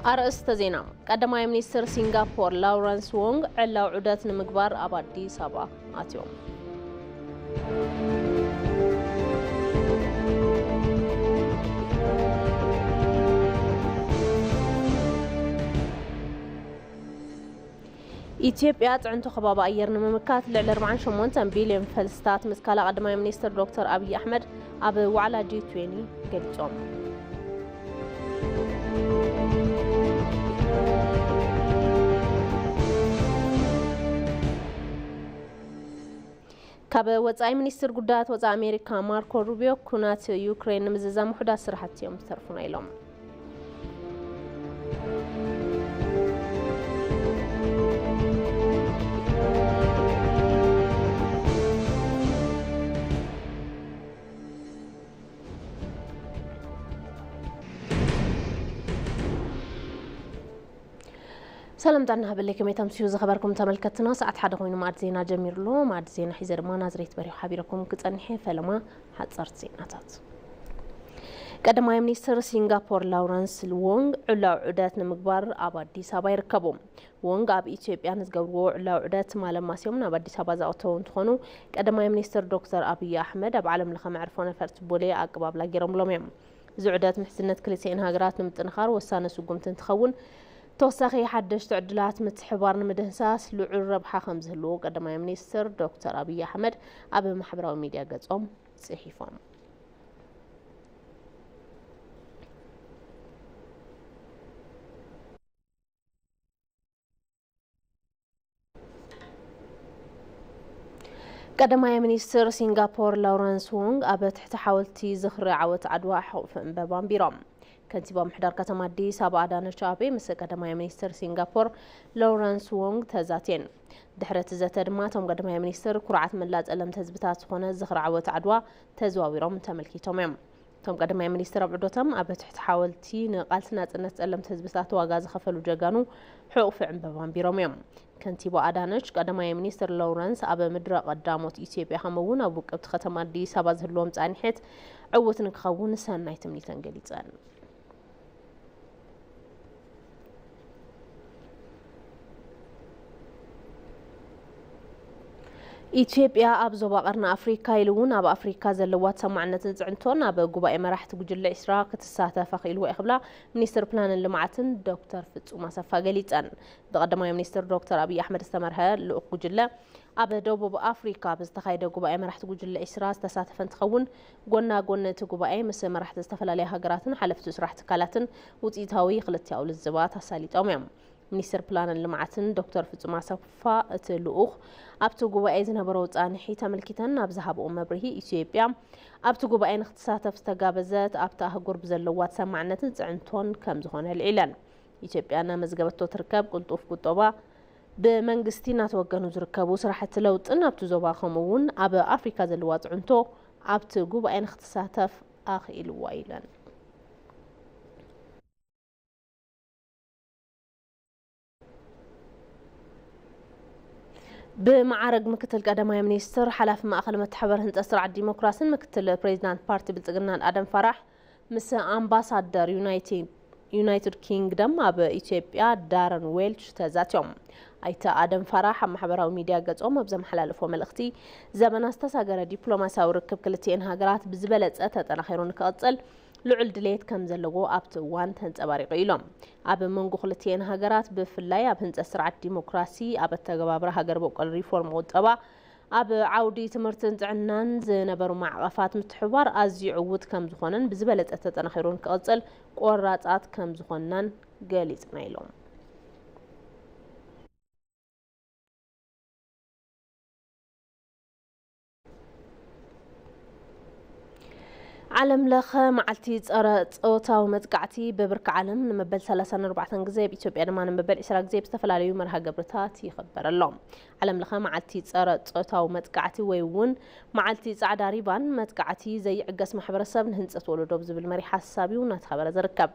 ኣርእስተ ዜና። ቀዳማይ ሚኒስትር ሲንጋፖር ላውረንስ ዎንግ ዕላዊ ዑደት ንምግባር ኣብ ኣዲስ ኣበባ ኣትዮም። ኢትዮጵያ ጥዕንቶ ከባቢ ኣየር ንምምካት ልዕሊ ኣርባዓን ሸሞንተን ቢልዮን ፈልስታት ምትካላ ቀዳማይ ሚኒስትር ዶክተር ኣብይ ኣሕመድ ኣብ ዋዕላ ጂ ትዌንቲ ገሊጾም። ካብ ወጻኢ ሚኒስትር ጉዳያት ወጻኢ ኣሜሪካ ማርኮ ሩቢዮ፣ ኩናት ዩክሬን ንምዝዛም ውሑዳት ስራሕቲ እዮም ዝተርፉና ኢሎም። ሰላም ጥዕና ሃበለይ፣ ከመይ ተምስዩ ዝኸበርኩም ተመልከትና? ሰዓት ሓደ ኮይኑ መኣዲ ዜና ጀሚሩ ኣሎ። መኣዲ ዜና ሒዘ ድማ ናዝሬት በሪሁ ሓቢረኩም ክጸንሕ እየ። ፈለማ ሓጸርቲ ዜናታት። ቀዳማይ ሚኒስትር ሲንጋፖር ላውረንስ ዎንግ ዕላዊ ዑደት ንምግባር ኣብ ኣዲስ ኣበባ ይርከቡ። ዎንግ ኣብ ኢትዮጵያ ንዝገብርዎ ዕላዊ ዑደት ማለም ማስዮም ናብ ኣዲስ ኣበባ ዝኣተው እንትኾኑ፣ ቀዳማይ ሚኒስትር ዶክተር ኣብይ ኣሕመድ ኣብ ዓለም ለኸ መዕርፎ ነፈርቲ ቦሌ ኣቀባብላ ገይሮምሎም እዮም። እዚ ዑደት ምሕዝነት ክልቲኤን ሃገራት ንምጥንኻር ወሳኒ ስጉምቲ እንትኸውን፣ ተወሳኺ ሓደሽቲ ዕድላት ምትሕብባር ንምድህሳስ ልዑል ረብሓ ከም ዝህልዎ ቀዳማይ ሚኒስትር ዶክተር ኣብይ ኣሕመድ ኣብ ማሕበራዊ ሚድያ ገጾም ጽሒፎም። ቀዳማይ ሚኒስትር ሲንጋፖር ላውረንስ ዎንግ ኣብ ትሕቲ ሓወልቲ ዝኽሪ ዓወት ዓድዋ ሕቑፊ ዕምበባ ኣንቢሮም። ከንቲባ ምሕዳር ከተማ ኣዲስ ኣበባ ኣዳነች ኣቤቤ ምስ ቀዳማይ ሚኒስትር ሲንጋፖር ላውረንስ ዎንግ ተዛትየን። ድሕሪ እቲ ዘተ ድማ እቶም ቀዳማይ ሚኒስትር ኩርዓት መላእ ጸለምቲ ህዝብታት ዝኾነ ዝኽሪ ዓወት ዓድዋ ተዘዋዊሮም ተመልኪቶም እዮም። እቶም ቀዳማይ ሚኒስትር ኣብ ዑደቶም ኣብ ትሕቲ ሓወልቲ ንቃልሲ ናጽነት ጸለምቲ ህዝብታት ዋጋ ዝኸፈሉ ጀጋኑ ሕቑፊ ዕምበባ ኣንቢሮም እዮም። ከንቲባ ኣዳነች፣ ቀዳማይ ሚኒስትር ላውረንስ ኣብ ምድረ ቀዳሞት ኢትዮጵያ ከምኡ እውን ኣብ ውቅብቲ ከተማ ኣዲስ ኣበባ ዝህልዎም ጻንሒት ዕዉት ንክኸውን ሰናይ ትምኒተን ገሊጸን። ኢትዮጵያ ኣብ ዞባ ቀርኒ ኣፍሪካ ኢሉ እውን ኣብ ኣፍሪካ ዘለዋ ተሰማዕነትን ጽዕንቶን ኣብ ጉባኤ መራሕቲ ጉጅለ ዒስራ ክትሳተፍ ኣኽኢልዋ እዩ ክብላ ሚኒስትር ፕላንን ልምዓትን ዶክተር ፍጹም ኣሰፋ ገሊጸን። ብቀዳማይ ሚኒስትር ዶክተር ኣብይ ኣሕመድ ዝተመርሐ ልኡኽ ጉጅለ ኣብ ደቡብ ኣፍሪካ ብዝተኻየደ ጉባኤ መራሕቲ ጉጅለ ዒስራ ዝተሳተፈ እንትኸውን፣ ጎና ጎኒ እቲ ጉባኤ ምስ መራሕቲ ዝተፈላለያ ሃገራትን ሓለፍቲ ስራሕ ትካላትን ውፅኢታዊ ክልቲኣዊ ልዝባት ኣሳሊጦም እዮም። ሚኒስትር ፕላንን ልምዓትን ዶክተር ፍጹም ኣሰፋ እቲ ልኡኽ ኣብቲ ጉባኤ ዝነበረው ጻንሒት ኣመልኪተን ኣብ ዝሃብኦ መብርሂ፣ ኢትዮጵያ ኣብቲ ጉባኤ ንክትሳተፍ ዝተጋበዘት ኣብቲ ኣህጉር ብዘለዋ ተሰማዕነትን ጽዕንቶን ከም ዝኾነ ኣልዒለን። ኢትዮጵያ እናመዝገበቶ ትርከብ ቅልጡፍ ቁጠባ፣ ብመንግስቲ እናተወገኑ ዝርከቡ ስራሕቲ ለውጥን ኣብቲ ዞባ ከምኡ እውን ኣብ ኣፍሪካ ዘለዋ ጽዕንቶ ኣብቲ ጉባኤ ንክትሳተፍ ኣኽኢልዋ ኢለን። ብመዓረግ ምክትል ቀዳማይ ሚኒስትር ሓላፊ ማእኸል መተሓበር ህንፀት ስርዓት ዲሞክራሲን ምክትል ፕሬዚዳንት ፓርቲ ብልፅግናን ኣደም ፋራሕ ምስ ኣምባሳደር ዩናይትድ ዩናይትድ ኪንግደም ኣብ ኢትዮጵያ ዳረን ዌልች ተዛትዮም። ኣይተ ኣደም ፋራሕ ኣብ ማሕበራዊ ሚድያ ገጾም ኣብ ዘመሓላለፎ መልእኽቲ፣ ዘመናት ዝተሳገረ ዲፕሎማሲያዊ ርክብ ክልቲኤን ሃገራት ብዝበለጸ ተጠናኺሩ ንክቕጽል ልዑል ድሌት ከም ዘለዎ ኣብቲ እዋን ተንጸባሪቑ ኢሎም። ኣብ መንጎ ክልቲኤን ሃገራት ብፍላይ ኣብ ህንጸት ስርዓት ዲሞክራሲ፣ ኣብ ኣተገባብራ ሃገር በቆል ሪፎርም ቁጠባ፣ ኣብ ዓውዲ ትምህርትን ጥዕናን ዝነበሩ ማዕቐፋት ምትሕብባር ኣዝዩ ዕዉት ከም ዝኾነን ብዝበለጸ ተጠናኺሩ ንክቕጽል ቆራጻት ከም ዝኾንናን ገሊጽና ኢሎም። ዓለም ለኸ መዓልቲ ጸረ ጾታዊ መጥቃዕቲ ብብርኪ ዓለም ንመበል ሰላሳን ኣርባዕተን ግዜ፣ ኣብ ኢትዮጵያ ድማ ንመበል ዕስራ ግዜ ብዝተፈላለዩ መርሃ ግብርታት ይኽበር ኣሎ። ዓለም ለኸ መዓልቲ ጸረ ጾታዊ መጥቃዕቲ ወይ እውን መዓልቲ ጻዕዳ ሪባን መጥቃዕቲ ዘይዕገስ ማሕበረሰብ ንህንጸት ወለዶ ብዝብል መሪሕ ሓሳብ እዩ እናተኸበረ ዝርከብ።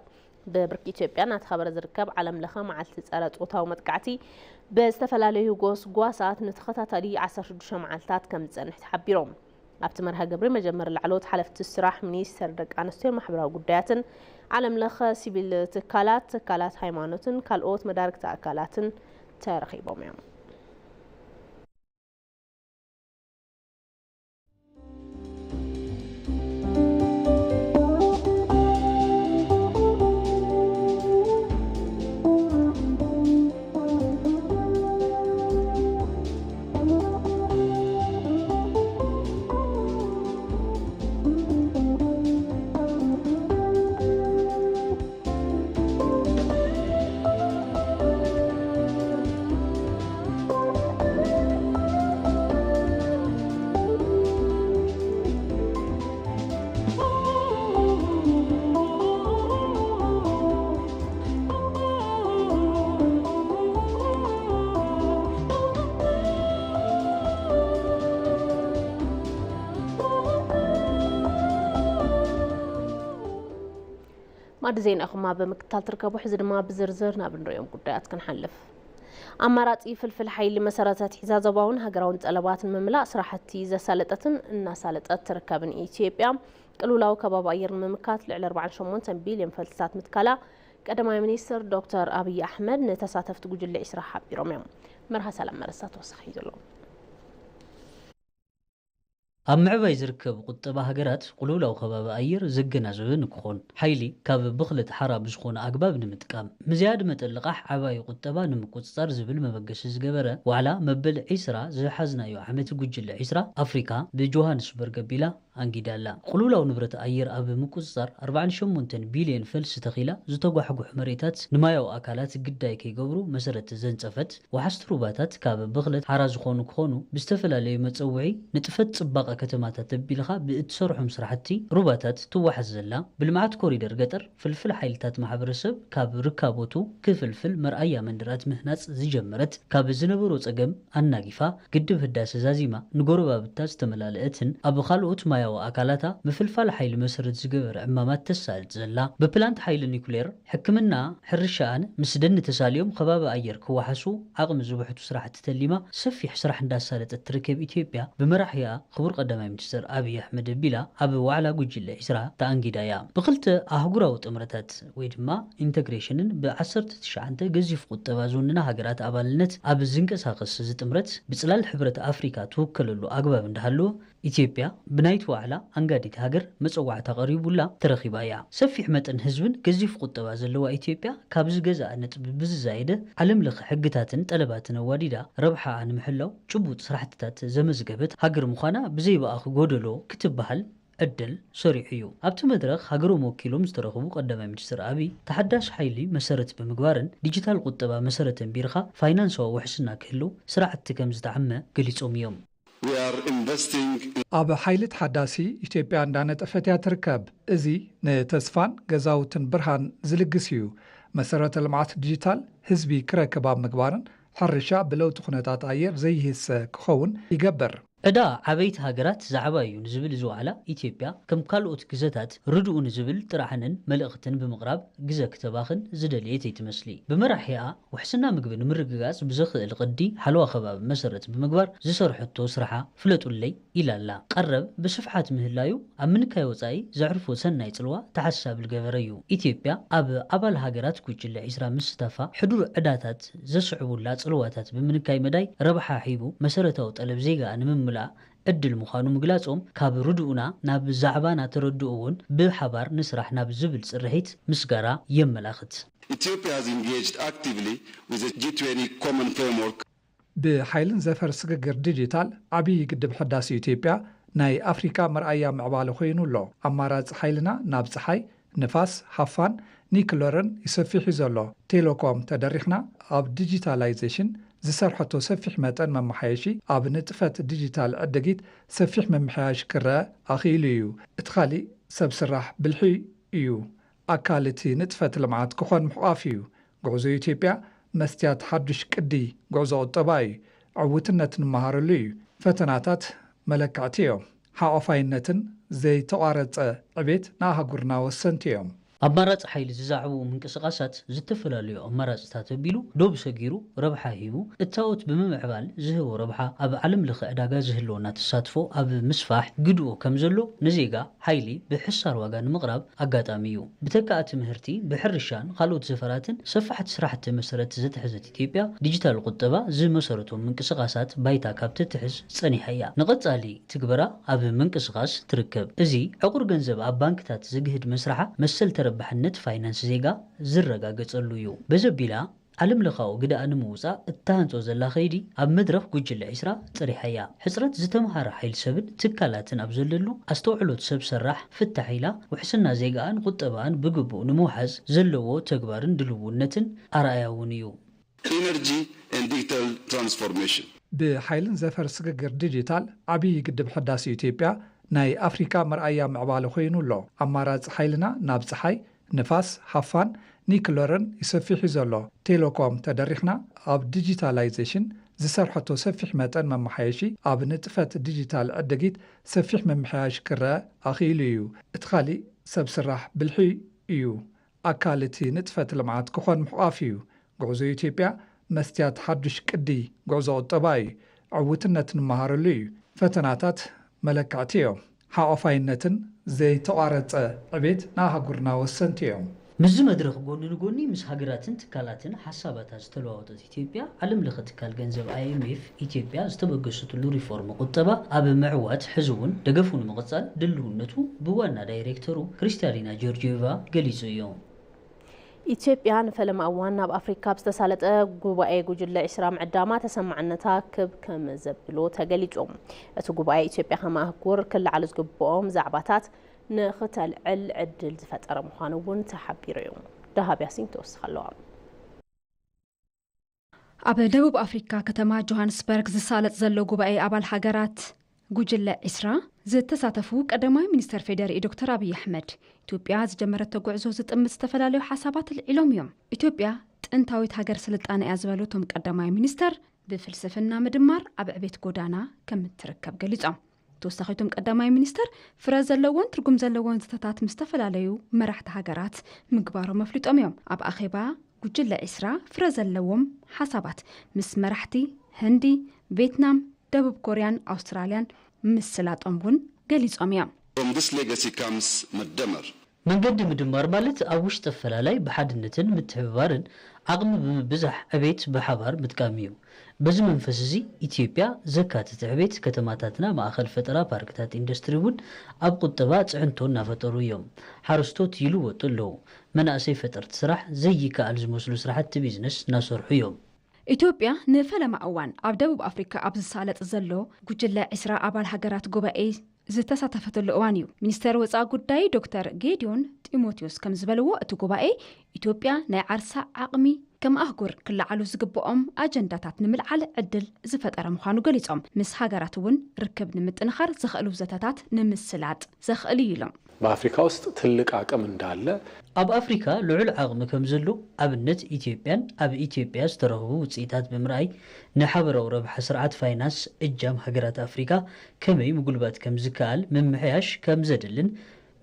ብብርኪ ኢትዮጵያ እናተኸበረ ዝርከብ ዓለም ለኸ መዓልቲ ጸረ ጾታዊ መጥቃዕቲ ብዝተፈላለዩ ጎስጓሳት ንተኸታታሊ ዓሰርተ ሽዱሽተ መዓልታት ከም ዝጸንሕ ተሓቢሮም። ኣብቲ መርሃ ግብሪ መጀመሪ ላዕለዎት ሓለፍቲ ስራሕ ሚኒስቴር ደቂ ኣንስትዮን ማሕበራዊ ጉዳያትን፣ ዓለም ለኸ ሲቪል ትካላት፣ ትካላት ሃይማኖትን ካልኦት መዳርግቲ ኣካላትን ተረኺቦም እዮም። ማዕዲ ዜናኹም ኣብ ምክትታል ትርከቡ። ሕዚ ድማ ብዝርዝር ናብ እንሪኦም ጉዳያት ክንሓልፍ። ኣማራፂ ፍልፍል ሓይሊ መሰረት ኣትሒዛ ዞባውን ሃገራውን ጠለባት ንምምላእ ስራሕቲ ዘሳለጠትን እናሳለጠት ትርከብን ኢትዮጵያ፣ ቅልውላው ከባቢ ኣየር ንምምካት ልዕሊ ኣርባዓን ሸሞንተን ቢልዮን ፈልስታት ምትካላ ቀዳማይ ሚኒስትር ዶክተር ኣብይ ኣሕመድ ንተሳተፍቲ ጉጅለ ዒስራ ሓቢሮም እዮም። መርሃ ሰላም መረሳ ተወሳኺ እዩ ዘሎ። ኣብ ምዕባይ ዝርከብ ቁጠባ ሃገራት፣ ቅልውላው ከባቢ ኣየር ዘገናዘበ ንክኾን፣ ሓይሊ ካብ ብኽለት ሓራ ብዝኾነ ኣግባብ ንምጥቃም፣ ምዝያድ መጠን ልቓሕ ዓባይ ቁጠባ ንምቁጽጻር ዝብል መበገሲ ዝገበረ ዋዕላ መበል ዒስራ ዝሓዝናዮ ዓመት ጉጅለ ዒስራ ኣፍሪካ ብጆሃንስበርግ ኣቢላ ኣንጊዳ ኣላ። ቅልውላው ንብረት ኣየር ኣብ ምቁጽጻር ኣርባዓን ሸሞንተን ቢልዮን ፈልሲ ተኺላ፣ ዝተጓሕጉሑ መሬታት ንማያዊ ኣካላት ግዳይ ከይገብሩ መሰረት ዘንጸፈት፣ ወሓዝቲ ሩባታት ካብ ብኽለት ሓራ ዝኾኑ ክኾኑ ብዝተፈላለዩ መጸውዒ ንጥፈት ጽባቐ ከተማታት ኣቢልኻ ብእትሰርሖም ስራሕቲ ሩባታት ትወሓዝ ዘላ፣ ብልምዓት ኮሪደር ገጠር ፍልፍል ሓይልታት ማሕበረሰብ ካብ ርካቦቱ ክፍልፍል መርኣያ መንደራት ምህናጽ ዝጀመረት፣ ካብ ዝነበሮ ጸገም ኣናጊፋ ግድብ ህዳሰ ዛዚማ ንጎረባብታ ዝተመላለአትን ኣብ ካልኦት ማያዊ ኣካላታ ምፍልፋል ሓይሊ መሰረት ዝገበረ ዕማማት ተሳልጥ ዘላ፣ ብፕላንት ሓይሊ ኒኩሌር ሕክምና፣ ሕርሻኣን ምስ ደኒ ተሳልዮም ከባቢ ኣየር ክወሓሱ ዓቕሚ ዝብሕቱ ስራሕቲ ተሊማ ሰፊሕ ስራሕ እንዳሳለጠት ትርከብ ኢትዮጵያ፣ ብመራሒኣ ክቡር ቀዳማይ ሚኒስትር ኣብይ ኣሕመድ ኣቢላ ኣብ ዋዕላ ጉጅለ ዒስራ ተኣንጊዳ እያ። ብክልተ ኣህጉራዊ ጥምረታት ወይ ድማ ኢንተግሬሽንን ብዓሰርተ ትሽዓተ ገዚፍ ቁጠባ ዞንና ሃገራት ኣባልነት ኣብ ዝንቀሳቐስ እዚ ጥምረት፣ ብጽላል ሕብረት ኣፍሪካ ትውከለሉ ኣግባብ እንዳሃለወ፣ ኢትዮጵያ ብናይቲ ዋዕላ ኣንጋዲት ሃገር መጸዋዕታ ቀሪቡላ ተረኺባ እያ። ሰፊሕ መጠን ህዝብን ገዚፍ ቁጠባ ዘለዋ ኢትዮጵያ፣ ካብ ዝገዝኣ ነጥቢ ብዝዛየደ፣ ዓለም ለኸ ሕግታትን ጠለባትን ኣዋዲዳ ረብሓኣ ንምሕላው ጭቡጥ ስራሕትታት ዘመዝገበት ሃገር ምዃና ብዘይበኣኽ ጎደሎ ክትበሃል ዕድል ሰሪሑ እዩ። ኣብቲ መድረኽ ሃገሮም ወኪሎም ዝተረኽቡ ቀዳማይ ሚኒስትር ኣብይ፣ ተሓዳሲ ሓይሊ መሰረት ብምግባርን ዲጂታል ቁጠባ መሰረት ኣንቢርካ ፋይናንሳዊ ውሕስና ክህልው ስራሕቲ ከም ዝተዓመ ገሊጾም እዮም። We are investing in ኣብ ሓይሊ ተሓዳሲ ኢትዮጵያ እንዳነጠፈት እያ ትርከብ። እዚ ንተስፋን ገዛውትን ብርሃን ዝልግስ እዩ። መሰረተ ልምዓት ዲጂታል ህዝቢ ክረክብ ኣብ ምግባርን ሕርሻ ብለውጢ ኩነታት ኣየር ዘይህሰ ክኸውን ይገብር። ዕዳ ዓበይቲ ሃገራት ዛዕባ እዩ ንዝብል እዚ ዋዕላ፣ ኢትዮጵያ ከም ካልኦት ግዘታት ርድኡ ንዝብል ጥራሕንን መልእኽትን ብምቕራብ ግዘ ክተባኽን ዝደለየት ኣይትመስሊ። ብመራሒኣ ውሕስና ምግቢ ንምርግጋጽ ብዘኽእል ቅዲ ሓለዋ ከባቢ መሰረት ብምግባር ዝሰርሐቶ ስራሓ ፍለጡለይ ኢላ ኣላ። ቀረብ ብስፍሓት ምህላዩ ኣብ ምንካይ ወጻኢ ዘዕርፎ ሰናይ ጽልዋ ተሓሳቢ ዝገበረ እዩ። ኢትዮጵያ ኣብ ኣባል ሃገራት ጉጅለ ዒስራ ምስታፋ ሕዱር ዕዳታት ዘስዕቡላ ጽልዋታት ብምንካይ መዳይ ረብሓ ሒቡ መሰረታዊ ጠለብ ዜጋኣ ንምምላእ ዕድል ምዃኑ ምግላጾም፣ ካብ ርድኡና ናብ ዛዕባና ተረድኡ እውን ብሓባር ንስራሕ ናብ ዝብል ጽርሒት ምስጋራ የመላኽት። Ethiopia has engaged actively with the G twenty common framework. ብሓይልን ዘፈር ስግግር ዲጂታል ዓብዪ ግድብ ሕዳሲ ኢትዮጵያ ናይ ኣፍሪካ መርኣያ ምዕባለ ኮይኑ ኣሎ። ኣማራፂ ሓይልና ናብ ፀሓይ፣ ንፋስ፣ ሃፋን ኒክለርን ይሰፊሕ እዩ ዘሎ። ቴሌኮም ተደሪኽና ኣብ ዲጂታላይዜሽን ዝሰርሐቶ ሰፊሕ መጠን መመሓየሺ ኣብ ንጥፈት ዲጂታል ዕድጊት ሰፊሕ ምምሕያሽ ክረአ ኣኽኢሉ እዩ። እቲ ካሊእ ሰብ ስራሕ ብልሒ እዩ። ኣካል እቲ ንጥፈት ልምዓት ክኾን ምሕቋፍ እዩ። ጉዕዞ ኢትዮጵያ መስትያት ሓዱሽ ቅዲ ጉዕዞ ቁጠባ እዩ። ዕውትነት ንመሃረሉ እዩ። ፈተናታት መለክዕቲ እዮም። ሓቋፋይነትን ዘይተቋረጸ ዕቤት ንኣህጉርና ወሰንቲ እዮም። ኣማራፂ ሓይሊ ዝዛዕብኡ ምንቅስቓሳት ዝተፈላለዩ ኣማራፅታት ኣቢሉ ዶብ ሰጊሩ ረብሓ ሂቡ እታወት ብምምዕባል ዝህቦ ረብሓ ኣብ ዓለም ለኸ ዕዳጋ ዝህልወና ተሳትፎ ኣብ ምስፋሕ ግድኡ ከም ዘሎ ንዜጋ ሓይሊ ብሕሳር ዋጋ ንምቕራብ ኣጋጣሚ እዩ። ብተካእቲ ምህርቲ ብሕርሻን ካልኦት ዘፈራትን ሰፋሕቲ ስራሕቲ መሰረት ዘትሐዘት ኢትዮጵያ ዲጂታል ቁጠባ ዝመሰረቶም ምንቅስቓሳት ባይታ ካብ ትትሕዝ ፀኒሓ እያ። ንቐፃሊ ትግበራ ኣብ ምንቅስቓስ ትርከብ። እዚ ዕቑር ገንዘብ ኣብ ባንክታት ዝግህድ መስርሓ መሰል ተረባሕነት ፋይናንስ ዜጋ ዝረጋገፀሉ እዩ። በዘቢላ ዓለም ለኻዊ ግዳኣ ንምውፃእ እተሃንፆ ዘላ ከይዲ ኣብ መድረኽ ጉጅለ ዒስራ ፀሪሓ እያ። ሕፅረት ዝተምሃረ ሓይሊ ሰብን ትካላትን ኣብ ዘለሉ ኣስተውዕሎት ሰብ ሰራሕ ፍታሕ ኢላ ውሕስና ዜጋኣን ቁጠባኣን ብግቡእ ንምውሓዝ ዘለዎ ተግባርን ድልውነትን ኣርኣያ እውን እዩ። Energy and digital transformation. ብሓይልን ዘፈር ስግግር ዲጂታል ዓብዪ ግድብ ሕዳሲ ኢትዮጵያ ናይ ኣፍሪካ መርኣያ ምዕባለ ኮይኑ ኣሎ። ኣማራፂ ሓይልና ናብ ፀሓይ፣ ንፋስ፣ ሃፋን ኒክለርን ይሰፊሕ እዩ ዘሎ። ቴሌኮም ተደሪኽና ኣብ ዲጂታላይዜሽን ዝሰርሐቶ ሰፊሕ መጠን መመሓየሺ ኣብ ንጥፈት ዲጂታል ዕድጊት ሰፊሕ ምምሕያሽ ክረአ ኣኽኢሉ እዩ። እቲ ካሊእ ሰብ ስራሕ ብልሒ እዩ። ኣካል እቲ ንጥፈት ልምዓት ክኾን ምሕቋፍ እዩ። ጉዕዞ ኢትዮጵያ መስትያት ሓዱሽ ቅዲ ጉዕዞ ቁጠባ እዩ። ዕውትነት ንመሃረሉ እዩ። ፈተናታት መለክዕቲ እዮም። ሓቋፋይነትን ዘይተቋረፀ ዕቤት ንኣህጉርና ወሰንቲ እዮም። ምስዚ መድረኽ ጎኒ ንጎኒ ምስ ሃገራትን ትካላትን ሓሳባታ ዝተለዋወጠት ኢትዮጵያ፣ ዓለም ለኸ ትካል ገንዘብ ኣይኤምኤፍ ኢትዮጵያ ዝተበገሰትሉ ሪፎርም ቁጠባ ኣብ ምዕዋት ሕዚ እውን ደገፉ ንምቕፃል ድልውነቱ ብዋና ዳይሬክተሩ ክሪስታሊና ጆርጂየቫ ገሊፁ እዩ። ኢትዮጵያ ንፈለማ እዋን ናብ ኣፍሪካ ብዝተሳለጠ ጉባኤ ጉጅለ ዒስራ ምዕዳማ ተሰማዕነታ ክብ ከም ዘብሎ ተገሊፁ። እቲ ጉባኤ ኢትዮጵያ ከም ኣህጉር ክለዓሉ ዝግብኦም ዛዕባታት ንኽተልዕል ዕድል ዝፈጠረ ምዃኑ እውን ተሓቢሩ እዩ። ደሃብ ያሲን ተወስኽ ኣለዋ። ኣብ ደቡብ ኣፍሪካ ከተማ ጆሃንስበርግ ዝሳለጥ ዘሎ ጉባኤ ኣባል ሃገራት ጉጅለ ዒስራ ዝተሳተፉ ቀዳማይ ሚኒስተር ፌዴሪኢ ዶክተር ኣብይ ኣሕመድ ኢትዮጵያ ዝጀመረቶ ጉዕዞ ዝጥምት ዝተፈላለዩ ሓሳባት ኣልዒሎም እዮም። ኢትዮጵያ ጥንታዊት ሃገር ስልጣነ እያ ዝበሉ እቶም ቀዳማይ ሚኒስተር ብፍልስፍና ምድማር ኣብ ዕቤት ጎዳና ከም እትርከብ ገሊጾም። ተወሳኺ እቶም ቀዳማይ ሚኒስተር ፍረ ዘለዎን ትርጉም ዘለዎን ዘተታት ምስ ዝተፈላለዩ መራሕቲ ሃገራት ምግባሮም ኣፍሊጦም እዮም። ኣብ ኣኼባ ጉጅለ ዒስራ ፍረ ዘለዎም ሓሳባት ምስ መራሕቲ ህንዲ፣ ቬትናም፣ ደቡብ ኮርያን ኣውስትራልያን ምስላጦም እውን ገሊጾም እዮም። From this legacy comes መደመር። መንገዲ ምድማር ማለት ኣብ ውሽጢ ኣፈላላይ ብሓድነትን ምትሕብባርን ዓቕሚ ብምብዛሕ ዕቤት ብሓባር ምጥቃም እዩ። በዚ መንፈስ እዚ ኢትዮጵያ ዘካትት ዕቤት ከተማታትና ማእኸል ፈጠራ ፓርክታት ኢንዱስትሪ እውን ኣብ ቁጠባ ፅዕንቶ እናፈጠሩ እዮም። ሓረስቶት ይልወጡ ኣለዉ። መናእሰይ ፈጠርቲ ስራሕ ዘይከኣል ዝመስሉ ስራሕቲ ቢዝነስ እናሰርሑ እዮም። ኢትዮጵያ ንፈለማ እዋን ኣብ ደቡብ ኣፍሪካ ኣብ ዝሳለጥ ዘሎ ጉጅለ ዕስራ ኣባል ሃገራት ጉባኤ ዝተሳተፈትሉ እዋን እዩ። ሚኒስተር ወፃኢ ጉዳይ ዶክተር ጌዲዮን ጢሞቴዎስ ከም ዝበልዎ እቲ ጉባኤ ኢትዮጵያ ናይ ዓርሳ ዓቕሚ ከም ኣህጉር ክለዓሉ ዝግብኦም ኣጀንዳታት ንምልዓል ዕድል ዝፈጠረ ምዃኑ ገሊፆም። ምስ ሃገራት እውን ርክብ ንምጥንኻር ዘኽእሉ ዘተታት ንምስላጥ ዘኽእል እዩ ኢሎም። በአፍሪካ ውስጥ ትልቅ አቅም እንዳለ ኣብ አፍሪካ ልዑል ዓቕሚ ከም ዘሎ ኣብነት ኢትዮጵያን ኣብ ኢትዮጵያ ዝተረኽቡ ውፅኢታት ብምርኣይ ንሓበራዊ ረብሓ ስርዓት ፋይናንስ እጃም ሃገራት ኣፍሪካ ከመይ ምጉልባት ከም ዝከኣል ምምሕያሽ ከም ዘድልን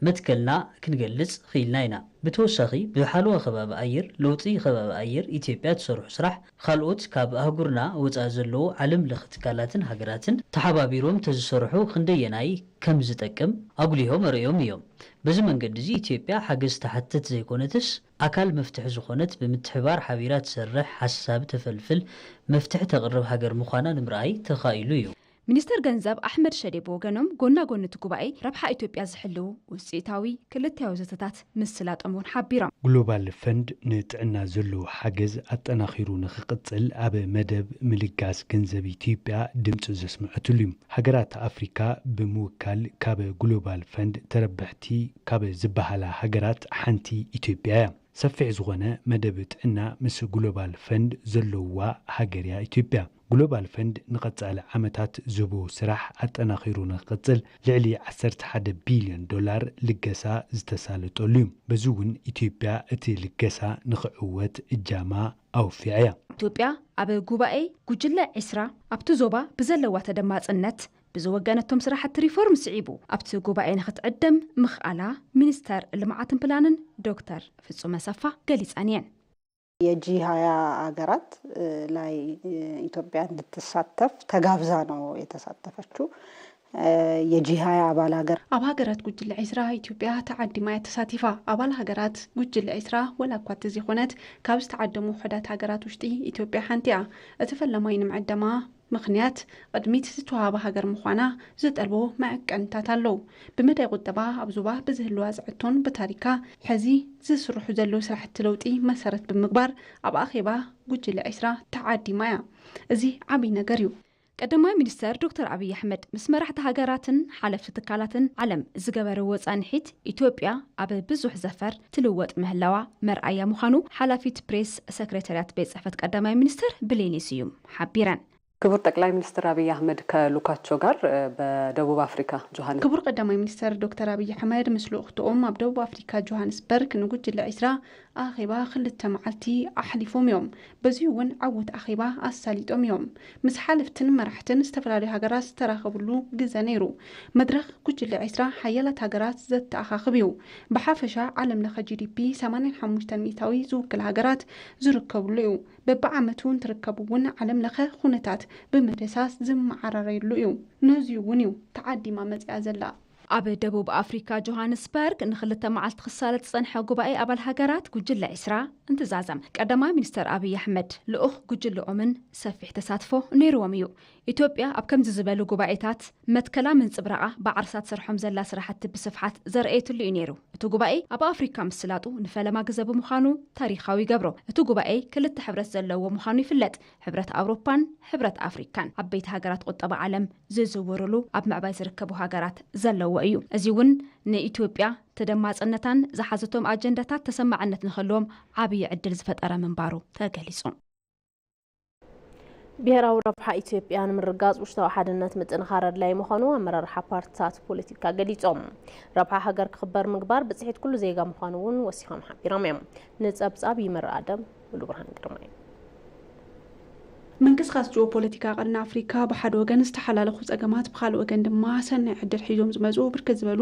መትከልና ክንገልፅ ክኢልና ኢና። ብተወሳኺ ብሓለዋ ከባቢ ኣየር ለውጢ ከባቢ ኣየር ኢትዮጵያ ትሰርሑ ስራሕ ካልኦት ካብ ኣህጉርና ወፃኢ ዘለዉ ዓለም ለኸ ትካላትን ሃገራትን ተሓባቢሮም ተዝሰርሑ ክንደየናይ ከም ዝጠቅም ኣጉሊሆም ኣርእዮም እዮም። በዚ መንገዲ እዚ ኢትዮጵያ ሓገዝ ትሓትት ዘይኮነትስ ኣካል መፍትሒ ዝኾነት ብምትሕባር ሓቢራ ትሰርሕ ሓሳብ ተፈልፍል መፍትሒ ተቕርብ ሃገር ምዃና ንምርኣይ ተኻኢሉ እዩ። ሚኒስተር ገንዘብ ኣሕመድ ሸዴ ብወገኖም ጎና ጎኒ እቲ ጉባኤ ረብሓ ኢትዮጵያ ዝሕልው ውፅኢታዊ ክልተያዊ ዘተታት ምስላጦም እውን ሓቢሮም። ግሎባል ፈንድ ንጥዕና ዘለዎ ሓገዝ ኣጠናኺሩ ንኽቕፅል ኣብ መደብ ምልጋስ ገንዘብ ኢትዮጵያ ድምፂ ዘስምዐትሉ እዩ። ሃገራት ኣፍሪካ ብምውካል ካብ ግሎባል ፈንድ ተረበሕቲ ካብ ዝበሃላ ሃገራት ሓንቲ ኢትዮጵያ እያ። ሰፊሕ ዝኾነ መደብ ጥዕና ምስ ግሎባል ፈንድ ዘለዋ ሃገር እያ ኢትዮጵያ። ግሎባል ፈንድ ንቐፃሊ ዓመታት ዝህቦ ስራሕ ኣጠናኺሩ ንክቕፅል ልዕሊ ዓሰርተ ሓደ ቢልዮን ዶላር ልገሳ ዝተሳለጠሉ እዩ። በዚ እውን ኢትዮጵያ እቲ ልገሳ ንክዕወት እጃማ ኣውፊዓ እያ። ኢትዮጵያ ኣብ ጉባኤ ጉጅለ ዕስራ ኣብቲ ዞባ ብዘለዋ ተደማፅነት ዝወገነቶም ስራሕቲ ሪፎርም ስዒቡ ኣብቲ ጉባኤ ንክትዕደም ምኽኣላ ሚኒስተር ልምዓትን ፕላንን ዶክተር ፍጹም ኣሰፋ ገሊጸን እየን። የጂ ሃያ ሀገራት ላይ ኢትዮጵያ እንድትሳተፍ ተጋብዛ ነው የተሳተፈችው። የጂ ሃያ አባል ሀገር ኣብ ሃገራት ጉጅለ ዒስራ ኢትዮጵያ ተዓዲማ እያ ተሳቲፋ። ኣባል ሃገራት ጉጅለ ዒስራ ወላ እኳ እንተዘይኮነት ካብ ዝተዓደሙ ውሑዳት ሃገራት ውሽጢ ኢትዮጵያ ሓንቲ እያ። እቲ ፈለማይ ንምዕደማ ምኽንያት ቅድሚት ዝተዋሃበ ሃገር ምዃና ዝጠልቦ መዐቀንታት ኣለዉ። ብመዳይ ቁጠባ ኣብ ዞባ ብዝህልዋ ዝዕቶን ብታሪካ ሕዚ ዝስርሑ ዘለዉ ስራሕቲ ለውጢ መሰረት ብምግባር ኣብ ኣኼባ ጉጅለ ዒስራ ተዓዲማ እያ። እዚ ዓብዪ ነገር እዩ። ቀዳማይ ሚኒስተር ዶክተር ኣብይ ኣሕመድ ምስ መራሕቲ ሃገራትን ሓለፍቲ ትካላትን ዓለም ዝገበርዎ ፃንሒት ኢትዮጵያ ኣብ ብዙሕ ዘፈር ትልወጥ ምህላዋ መርኣያ ምዃኑ ሓላፊት ፕሬስ ሰክሬታርያት ቤት ፅሕፈት ቀዳማይ ሚኒስተር ብሌኒ ስዩም ሓቢረን። ክቡር ጠቅላይ ሚኒስትር አብይ አህመድ ከሉካቸው ጋር በደቡብ አፍሪካ ጆሃንስ ክቡር ቀዳማይ ሚኒስተር ዶክተር አብይ አሕመድ ምስ ልኡኽትኦም ኣብ ደቡብ ኣፍሪካ ጆሃንስበርግ ንጉጅለ ዒስራ ኣኼባ ክልተ መዓልቲ ኣሕሊፎም እዮም። በዚ እውን ዓወት ኣኼባ ኣሳሊጦም እዮም። ምስ ሓለፍትን መራሕትን ዝተፈላለዩ ሃገራት ዝተራኸብሉ ግዘ ነይሩ። መድረኽ ጉጅለ ዒስራ ሓያላት ሃገራት ዘተኣኻኽብ እዩ። ብሓፈሻ ዓለም ለኸ ጂ ዲ ፒ ሰማንያን ሓሙሽተን ሚእታዊ ዝውክል ሃገራት ዝርከብሉ እዩ። በብዓመቱ እንትርከቡ እውን ዓለም ለኸ ኩነታት ብምድህሳስ ዝመዓራረዩሉ እዩ። ነዚ እውን እዩ ተዓዲማ መፂኣ ዘላ። ኣብ ደቡብ ኣፍሪካ ጆሃንስበርግ ንክልተ መዓልቲ ክሳለጥ ዝፀንሐ ጉባኤ ኣባል ሃገራት ጉጅለ ዒስራ እንትዛዘም ቀዳማይ ሚኒስተር ኣብይ ኣሕመድ ልኡኽ ጉጅልኦምን ሰፊሕ ተሳትፎ ነይርዎም እዩ። ኢትዮጵያ ኣብ ከምዚ ዝበሉ ጉባኤታት መትከላ ምንፅብራቓ ብዓርሳ ትሰርሖም ዘላ ስራሕቲ ብስፍሓት ዘርኣየትሉ እዩ ነይሩ። እቲ ጉባኤ ኣብ ኣፍሪካ ምስላጡ ንፈለማ ግዘ ብምዃኑ ታሪኻዊ ይገብሮ። እቲ ጉባኤ ክልተ ሕብረት ዘለዎ ምዃኑ ይፍለጥ። ሕብረት ኣውሮፓን ሕብረት ኣፍሪካን ዓበይቲ ሃገራት ቁጠባ ዓለም ዝዝውርሉ ኣብ ምዕባይ ዝርከቡ ሃገራት ዘለዎ እዩ። እዚ እውን ንኢትዮጵያ ተደማፅነታን ዝሓዘቶም ኣጀንዳታት ተሰማዕነት ንክህልዎም ዓብዪ ዕድል ዝፈጠረ ምንባሩ ተገሊፁ። ብሄራዊ ረብሓ ኢትዮጵያ ንምርግጋፅ ውሽጣዊ ሓድነት ምጥንኻር ኣድላዪ ምዃኑ ኣመራርሓ ፓርትታት ፖለቲካ ገሊፆም። ረብሓ ሃገር ክኽበር ምግባር ብፅሒት ኩሉ ዜጋ ምዃኑ እውን ወሲኾም ሓቢሮም እዮም። ንፀብፃብ ይመር ኣደም ሙሉብርሃን ግርማይ። ምንቅስቓስ ጂኦፖለቲካ ቀርኒ ኣፍሪካ ብሓደ ወገን ዝተሓላለኹ ፀገማት ብኻልእ ወገን ድማ ሰናይ ዕድል ሒዞም ዝመፁ ብርክት ዝበሉ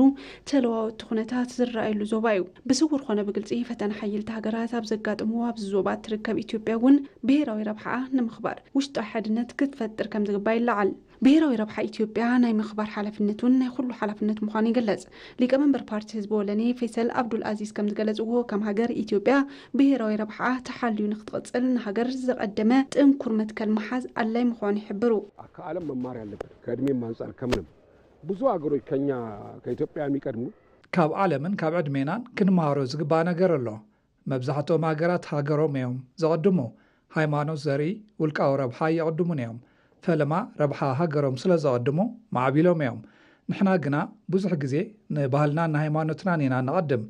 ተለዋወጥቲ ኩነታት ዝረኣየሉ ዞባ እዩ። ብስውር ኾነ ብግልፂ ፈተነ ሓየልቲ ሃገራት ኣብ ዘጋጥምዎ ኣብዚ ዞባ እትርከብ ኢትዮጵያ እውን ብሄራዊ ረብሓኣ ንምኽባር ውሽጣዊ ሓድነት ክትፈጥር ከምዝግባእ ይለዓል። ብሄራዊ ረብሓ ኢትዮጵያ ናይ ምኽባር ሓላፍነት እውን ናይ ኩሉ ሓላፍነት ምዃኑ ይግለፅ። ሊቀመንበር ፓርቲ ህዝቢ ወለኔ ፈይሰል ኣብዱል ኣዚዝ ከምዝገለፅዎ ከም ሃገር ኢትዮጵያ ብሄራዊ ረብሓኣ ተሓልዩ ንክትቕፅል ንሃገር ዘቐደመ ጥንኩር መትከል ምሓዝ ኣድላይ ምዃኑ ይሕብሩ። ከዓለም መማር ያለበት ከእድሜም አንጻር ከምንም ብዙ ሀገሮች ከኛ ከኢትዮጵያ የሚቀድሙ ካብ ዓለምን ካብ ዕድሜናን ክንመሃሮ ዝግባእ ነገር ኣሎ። መብዛሕትኦም ሃገራት ሃገሮም እዮም ዘቐድሙ። ሃይማኖት፣ ዘርኢ፣ ውልቃዊ ረብሓ ኣየቕድሙን እዮም። ፈለማ ረብሓ ሃገሮም ስለ ዘቐድሙ ማዕቢሎም እዮም። ንሕና ግና ብዙሕ ግዜ ንባህልናን ንሃይማኖትናን ኢና ነቐድም።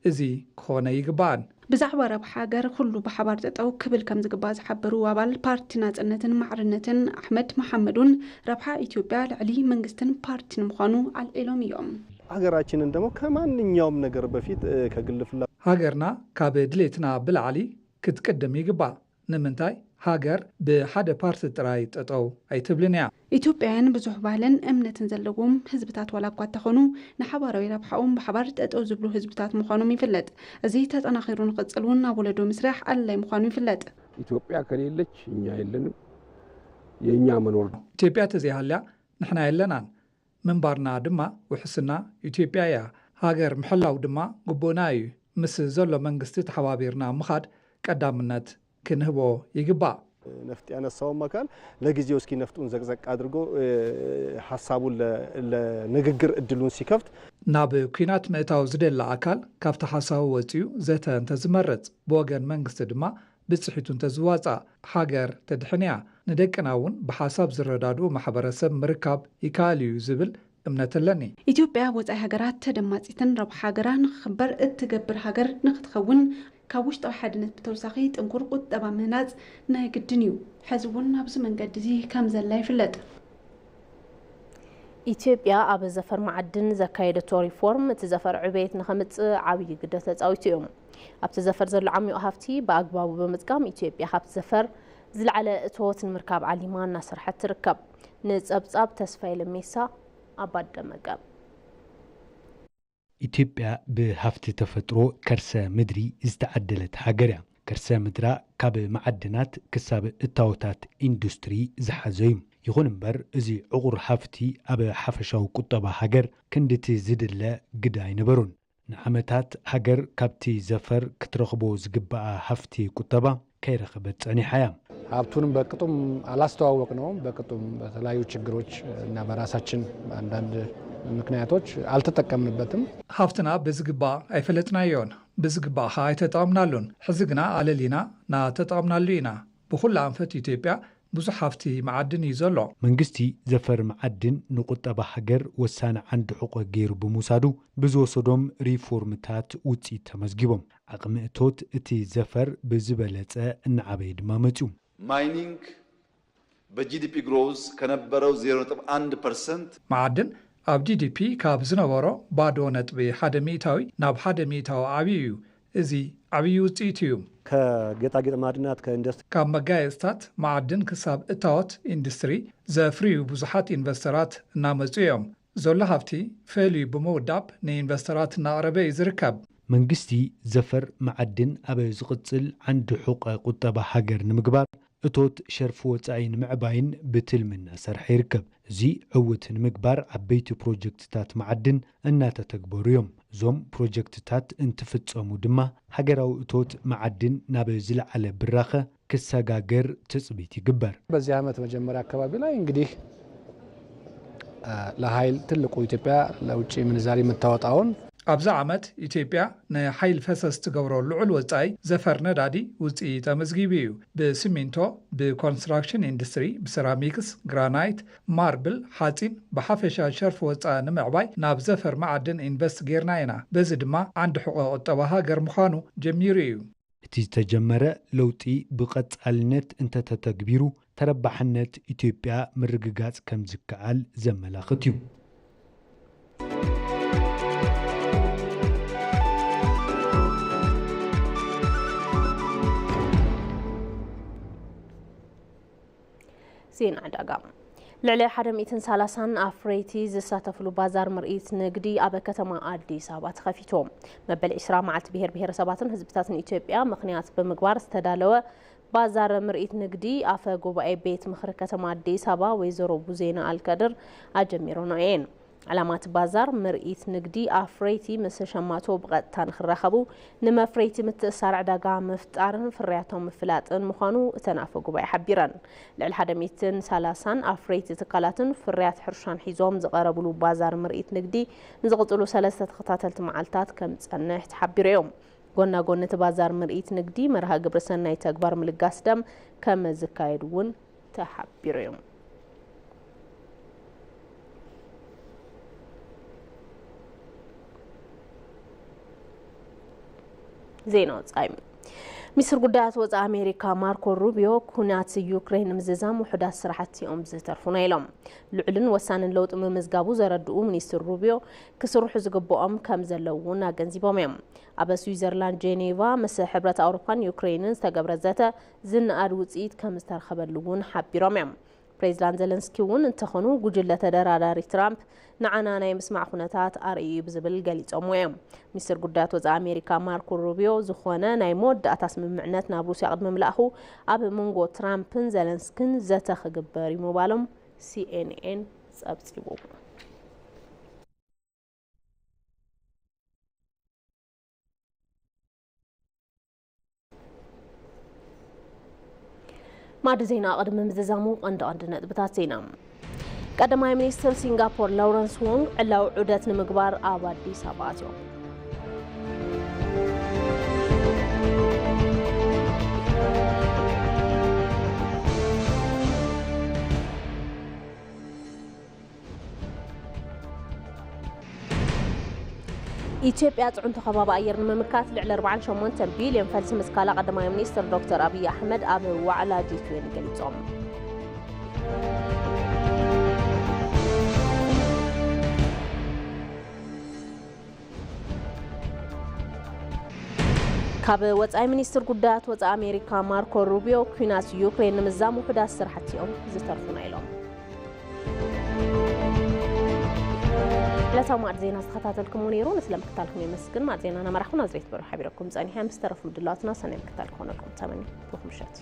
እዚ ክኾነ ኣይግባእን። ብዛዕባ ረብሓ ሃገር ኩሉ ብሓባር ጠጠው ክብል ከምዝግባእ ዝሓበሩ ኣባል ፓርቲ ናፅነትን ማዕርነትን ኣሕመድ መሓመድ እውን ረብሓ ኢትዮጵያ ልዕሊ መንግስትን ፓርቲን ምዃኑ ኣልዒሎም እዮም። ሀገራችንን ደግሞ ከማንኛውም ነገር በፊት ከግል ፍላጎት ሃገርና ካብ ድሌትና ብላዕሊ ክትቅድም ይግባእ። ንምንታይ ሃገር ብሓደ ፓርቲ ጥራይ ጠጠው ኣይትብልን እያ? ኢትዮጵያውያን ብዙሕ ባህልን እምነትን ዘለዎም ህዝብታት ዋላ እኳ እንተኾኑ ንሓባራዊ ረብሓኦም ብሓባር ጠጠው ዝብሉ ህዝብታት ምዃኖም ይፍለጥ። እዚ ተጠናኺሩ ንኽፅል እውን ኣብ ወለዶ ምስራሕ ኣድላይ ምዃኑ ይፍለጥ። ኢትዮጵያ ከሌለች እኛ የለንም፣ የእኛ መኖር ነው። ኢትዮጵያ ተዘይሃልያ ንሕና የለናን። ምንባርና ድማ ውሕስና ኢትዮጵያ እያ። ሃገር ምሕላው ድማ ግቡእና እዩ። ምስ ዘሎ መንግስቲ ተሓባቢርና ምኻድ ቀዳምነት ክንህቦ ይግባእ። ነፍጥ ያነሳውም አካል ለጊዜው እስኪ ነፍጡን ዘቅዘቅ አድርጎ ሀሳቡን ለንግግር እድሉን ሲከፍት። ናብ ኲናት ምእታው ዝደሊ ኣካል ካብቲ ሓሳቡ ወጺኡ ዘተ እንተዝመርጽ፣ ብወገን መንግስቲ ድማ ብጽሒቱ እንተዝዋጻእ፣ ሃገር ትድሕን እያ። ንደቅና እውን ብሓሳብ ዝረዳድኡ ማሕበረሰብ ምርካብ ይከኣል እዩ ዝብል እምነት ኣለኒ። ኢትዮጵያ ኣብ ወፃኢ ሃገራት ተደማፂትን ረብሓ ሃገራ ንክኽበር እትገብር ሃገር ንክትኸውን ካብ ውሽጣዊ ሓድነት ብተወሳኺ ጥንኩር ቁጠባ ምህናፅ ናይ ግድን እዩ። ሕዚ እውን ኣብዚ መንገዲ እዚ ከምዘላ ይፍለጥ። ኢትዮጵያ ኣብ ዘፈር መዓድን ዘካየደቶ ሪፎርም እቲ ዘፈር ዕቤት ንኸምፅእ ዓብዪ ግደ ተፃዊቱ እዩ። ኣብቲ ዘፈር ዘሎ ዓሚቕ ሃፍቲ ብኣግባቡ ብምጥቃም ኢትዮጵያ ካብቲ ዘፈር ዝለዓለ እቶት ንምርካብ ዓሊማ እናሰርሐት ትርከብ። ንጸብጻብ ተስፋዬ ለሜሳ ኣባደመቀ። ኢትዮጵያ ብሃፍቲ ተፈጥሮ ከርሰ ምድሪ ዝተዓደለት ሃገር እያ። ከርሰ ምድራ ካብ መዓድናት ክሳብ እታወታት ኢንዱስትሪ ዝሓዘ እዩ። ይኹን እምበር፣ እዚ ዕቑር ሃፍቲ ኣብ ሓፈሻዊ ቁጠባ ሃገር ክንድቲ ዝድለ ግደ ኣይነበሮን። ንዓመታት ሃገር ካብቲ ዘፈር ክትረኽቦ ዝግብኣ ሃፍቲ ቁጠባ ከይረኸበት ጸኒሓ እያ። ሀብቱንም በቅጡም አላስተዋወቅነውም። በቅጡም በተለያዩ ችግሮች እና በራሳችን አንዳንድ ምክንያቶች አልተጠቀምንበትም። ሃፍትና ብዝግባእ ኣይፈለጥናዮን፣ ብዝግባእ ኸኣ ኣይተጠቐምናሉን። ሕዚ ግና ኣለሊና ናተጠቐምናሉ ኢና። ብኹሉ ኣንፈት ኢትዮጵያ ብዙሕ ሃፍቲ መዓድን እዩ ዘሎ። መንግስቲ ዘፈር መዓድን ንቁጠባ ሃገር ወሳኒ ዓንዲ ሕቖ ገይሩ ብምውሳዱ ብዝወሰዶም ሪፎርምታት ውፅኢት ተመዝጊቦም። ዓቕሚ እቶት እቲ ዘፈር ብዝበለፀ እናዓበየ ድማ መፅኡ። ማይኒንግ በ ጂ ዲ ፒ ግሮዝ ከነበረው ዜሮ ነጥብ አንድ ፐርሰንት መዓድን ኣብ ጂ ዲ ፒ ካብ ዝነበሮ ባዶ ነጥቢ ሓደ ሚእታዊ ናብ ሓደ ሚእታዊ ዓብዩ እዩ። እዚ ዓብዪ ውፅኢት እዩ። ከጌጣጌጥ ማዕድናት ከኢንዱስትሪ ካብ መጋየፅታት ማዕድን ክሳብ እታወት ኢንዱስትሪ ዘፍርዩ ብዙሓት ኢንቨስተራት እናመፁ እዮም። ዘሎ ሃፍቲ ፈልዩ ብምውዳብ ንኢንቨስተራት እናቕረበ እዩ ዝርከብ። መንግስቲ ዘፈር መዓድን ኣብ ዝቕፅል ዓንዲ ሑቐ ቁጠባ ሃገር ንምግባር እቶት ሸርፊ ወፃኢ ንምዕባይን ብትልሚ እናሰርሐ ይርከብ። እዚ ዕውት ንምግባር ዓበይቲ ፕሮጀክትታት መዓድን እናተተግበሩ እዮም። እዞም ፕሮጀክትታት እንትፍፀሙ ድማ ሃገራዊ እቶት መዓድን ናብ ዝለዓለ ብራኸ ክሰጋገር ትፅቢት ይግበር። በዚህ ዓመት መጀመሪያ አካባቢ ላይ እንግዲህ ለኃይል ትልቁ ኢትዮጵያ ለውጭ ምንዛሪ የምታወጣውን ኣብዚ ዓመት ኢትዮጵያ ንሓይል ፈሰስ ትገብሮ ልዑል ወጻኢ ዘፈር ነዳዲ ውፅኢት ኣመዝጊቡ እዩ። ብሲሚንቶ፣ ብኮንስትራክሽን ኢንዱስትሪ፣ ብሰራሚክስ፣ ግራናይት፣ ማርብል፣ ሓፂን ብሓፈሻ ሸርፊ ወፃኢ ንምዕባይ ናብ ዘፈር መዓድን ኢንቨስት ጌርና ኢና። በዚ ድማ ዓንዲ ሕቆ ቁጠባ ሃገር ምዃኑ ጀሚሩ እዩ። እቲ ዝተጀመረ ለውጢ ብቐጻልነት እንተተተግቢሩ ተረባሕነት ኢትዮጵያ ምርግጋጽ ከም ዝከኣል ዘመላኽት እዩ። ዜና ዕዳጋ። ልዕሊ ሓደ ሚእትን ሰላሳን ኣፍረይቲ ዝሳተፍሉ ባዛር ምርኢት ንግዲ ኣብ ከተማ ኣዲስ ኣበባ ተኸፊቱ። መበል ዕስራ መዓልቲ ብሄር ብሄረሰባትን ህዝብታትን ኢትዮጵያ ምኽንያት ብምግባር ዝተዳለወ ባዛር ምርኢት ንግዲ ኣፈ ጉባኤ ቤት ምኽሪ ከተማ ኣዲስ ኣበባ ወይዘሮ ቡዜና ኣልከድር ኣጀሚረንኦ እየን። ዕላማ እቲ ባዛር ምርኢት ንግዲ ኣፍረይቲ ምስ ሸማቶ ብቐጥታ ንኽራኸቡ፣ ንመፍረይቲ ምትእስሳር ዕዳጋ ምፍጣርን ፍርያቶም ምፍላጥን ምዃኑ እተን ኣፈ ጉባኤ ሓቢረን። ልዕሊ ሓደ ሚእትን ሰላሳን ኣፍረይቲ ትካላትን ፍርያት ሕርሻን ሒዞም ዝቐረብሉ ባዛር ምርኢት ንግዲ ንዝቕፅሉ ሰለስተ ተኸታተልቲ መዓልታት ከም ዝፀንሕ ተሓቢሩ እዮም። ጎና ጎኒ እቲ ባዛር ምርኢት ንግዲ መርሃ ግብሪ ሰናይ ተግባር ምልጋስ ደም ከም ዝካየድ እውን ተሓቢሩ እዩ። ዜና ወጻኢ። ሚኒስትር ጉዳያት ወጻኢ ኣሜሪካ ማርኮ ሩቢዮ ኩናት ዩክሬን ንምዝዛም ውሑዳት ስራሕቲ እዮም ዝተርፉና ኢሎም። ልዑልን ወሳንን ለውጢ ምምዝጋቡ ዘረድኡ ሚኒስትር ሩቢዮ ክስርሑ ዝግብኦም ከም ዘለዉ እውን ኣገንዚቦም እዮም። ኣብ ስዊዘርላንድ ጄኔቫ ምስ ሕብረት ኣውሮፓን ዩክሬንን ዝተገብረ ዘተ ዝነኣድ ውፅኢት ከም ዝተረኸበሉ እውን ሓቢሮም እዮም። ፕሬዚዳንት ዘለንስኪ እውን እንተኾኑ ጉጅለ ተደራዳሪ ትራምፕ ንዓና ናይ ምስማዕ ኩነታት ኣርእዩ እዩ ብዝብል ገሊፆምዎ እዮም። ሚኒስትር ጉዳያት ወፃኢ ኣሜሪካ ማርኮ ሩቢዮ ዝኾነ ናይ መወዳእታ ስምምዕነት ናብ ሩሲያ ቅድሚ ምልኣኹ ኣብ መንጎ ትራምፕን ዘለንስኪን ዘተ ክግበር እዩ ምባሎም ሲኤንኤን ፀብፂቡ። ማዕዲ ዜና ቅድሚ ምዝዛሙ ቀንዲ ቀንዲ ነጥብታት ዜና። ቀዳማይ ሚኒስትር ሲንጋፖር ላውረንስ ዎንግ ዕላዊ ዑደት ንምግባር ኣብ ኣዲስ ኣበባ ኣትዮም። ኢትዮጵያ ጥዑንቶ ከባቢ ኣየር ንምምካት ልዕሊ ኣርባዓን ሸሞንተን ቢልዮን ፈልሲ ምትካላ ቀዳማይ ሚኒስትር ዶክተር ኣብይ ኣሕመድ ኣብ ዋዕላ ጂ ትዌንቲ ገሊጾም። ካብ ወጻኢ ሚኒስትር ጉዳያት ወጻኢ ኣሜሪካ ማርኮ ሩቢዮ፣ ኲናት ዩክሬን ንምዛም ውሑዳት ስራሕቲ እዮም ዝተርፉና ኢሎም። ዕለታዊ ማዕድ ዜና ዝተኸታተልኩሞ ነይሩ። ንስለ ምክታልኩም የመስግን። ማዕድ ዜና ናመራኹ ናዝሬት በሩ ሓቢረኩም ጸኒሐ። ምስ ተረፉ ምድላዋትና ሰናይ ምክታል ክኾነልኩም ተመኒ። ብሩኽ ምሸት።